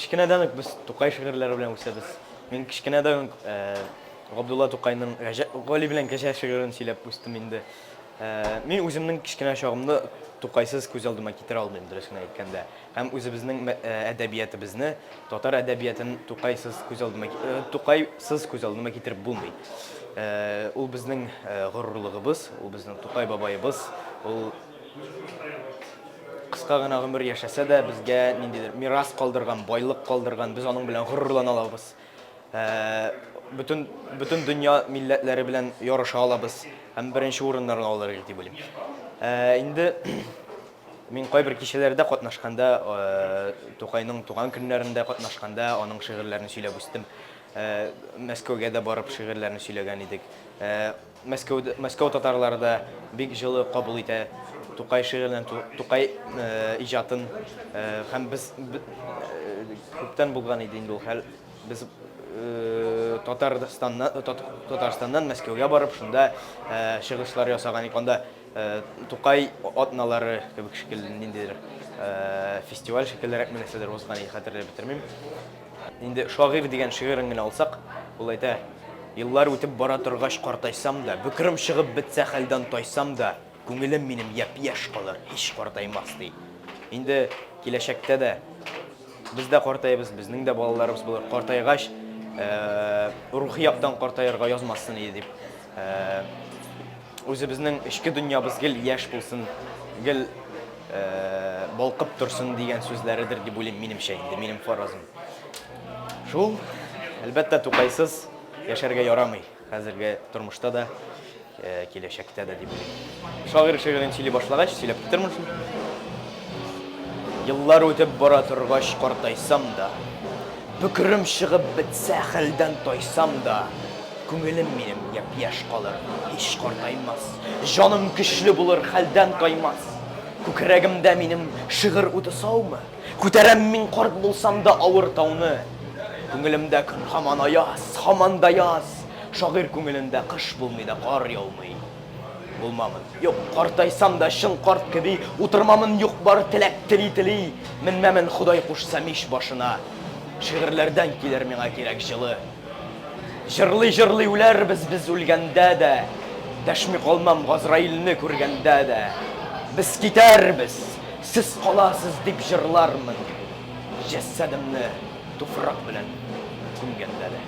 Кечкенәдән үк без Тукай шигырьләре белән үсәбез. Мин кечкенәдән үк Габдулла Тукайның Гали белән Кәҗә шигырен сөйләп үстем инде. Мин үземнең кечкенә чагымны Тукайсыз күз алдыма китерә алмыйм, дөресен генә әйткәндә. Һәм үзебезнең әдәбиятыбызны, татар әдәбиятын Тукайсыз күз алдыма Тукайсыз күз алдыма китереп булмый. Ул безнең горурлыгыбыз, ул безнең Тукай бабаебыз, ул кыска гына гомер яшәсә дә, безгә ниндидер мирас калдырган, байлык калдырган, без аның белән горурлана алабыз. Бөтен, бөтен дөнья милләтләре белән ярыша алабыз һәм беренче урыннарны алырбыз дип уйлыйм. Инде мин кайбер кичәләрдә катнашканда, Тукайның туган көннәрендә катнашканда аның шигырьләрен сөйләп үстем. Мәскәүгә дә барып шигырьләрне сөйләгән идек. Мәскәү, Мәскәү татарлары да бик җылы кабул итә Тукай шигырьләрен, Тукай иҗатын. Һәм без күптән булган иде инде ул хәл. Без Татарстаннан, Татарстаннан Мәскәүгә барып, шунда чыгышлар ясаган идек. Анда Тукай атналары кебек шикелле ниндидер фестиваль шикеллерәк нәрсәдер узган иде, хәтерләп бетермим. Инде Шагыйрь дигән шигырен генә алсак, ул әйтә, Еллар үтеп бара торгач картайсам да, бөкрем чыгып бетсә хәлдән тайсам да, күңелем минем япь-яшь калыр, һич картаймас, ди. Инде киләчәктә дә без дә картаябыз, безнең дә балаларыбыз булыр. Картайгач, рухи яктан картаерга язмасын иде дип, Үзебезнең эчке дөньябыз гел яшь булсын, гел балкып торсын дигән сүзләредер дип уйлыйм, минемчә инде, минем фаразым. Шул, әлбәттә, Тукайсыз яшәргә ярамый хәзерге тормышта да, киләчәктә дә дип уйлыйм. Шагыйрь шигырен сөйли башлагач, сөйләп китермен шул. Еллар үтеп бара торгач картайсам да, бөкрем чыгып бетсә, хәлдән тайсам да, Күңелем минем япь-яшь калыр, һич картаймас. Җаным көчле булыр, хәлдән таймас. Күкрәгемдә минем шигырь уты саумы? Күтәрәм мин карт булсам да авыр тауны. Күңелемдә көн һаман аяз, һаман да яз. Шагыйрь күңелендә кыш булмый да кар яумый. Булмамын, юк, картайсам да чын карт кеби, утырмамын юк-бар теләк тели-тели, менмәмен Ходай кушса мич башына. Шигырьләрдән килер миңа кирәк җылы. Җырлый-җырлый үләрбез без үлгәндә дә, Дәшми калмам Газраилне күргәндә дә. Без китәрбез, сез каласыз дип җырлармын, Җәсәдемне туфрак белән күмгәндә дә.